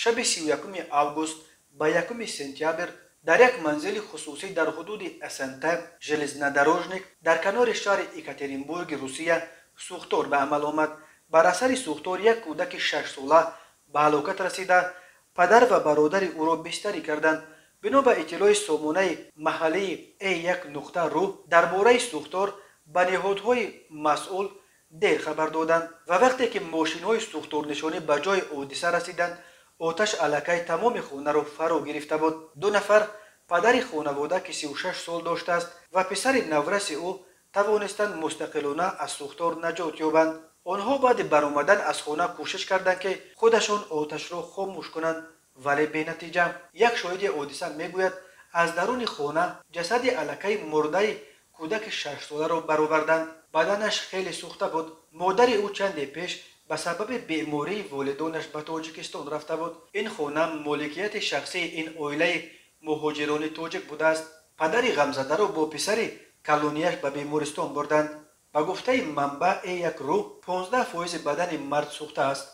Шаби 31 август ба 1 сентябр дар як манзили хусусӣ дар ҳудуди СНТ Железнодорожник дар канори шаҳри Екатеринбурги Русия сӯхтор ба амал омад. Бар асари сӯхтор як кӯдаки 6-сола ба ҳалокат расида, падар ва бародари ӯро бистарӣ карданд. Бино ба иттилои сомонаи маҳаллии Э1.ру, дар бораи сӯхтор ба ниҳодҳои масъул дер хабар доданд ва вақте ки мошинҳои сӯхторнишонӣ ба ҷои ҳодиса расиданд, оташ аллакай тамоми хонаро фаро гирифта буд. Ду нафар, падари хонавода, ки 36 сол доштааст, ва писари навраси ӯ, тавонистанд мустақилона аз сӯхтор наҷот ёбанд. Онҳо баъди баромадан аз хона кӯшиш карданд, ки худашон оташро хомӯш кунанд, вале бенатиҷа. Як шоҳиди ҳодиса мегӯяд, аз даруни хона ҷасади аллакай мурдаи кӯдаки 6-соларо бароварданд. Баданаш хеле сӯхта буд. Модари ӯ чанде пеш ба сабаби бемории волидонаш ба Тоҷикистон рафта буд. Ин хона моликияти шахсии ин оилаи муҳоҷирони тоҷик будааст. Падари ғамзадаро бо писари калонияш ба бемористон бурданд. Ба гуфтаи манбаъ Э1.ру, 15 фоизи бадани мард сӯхтааст.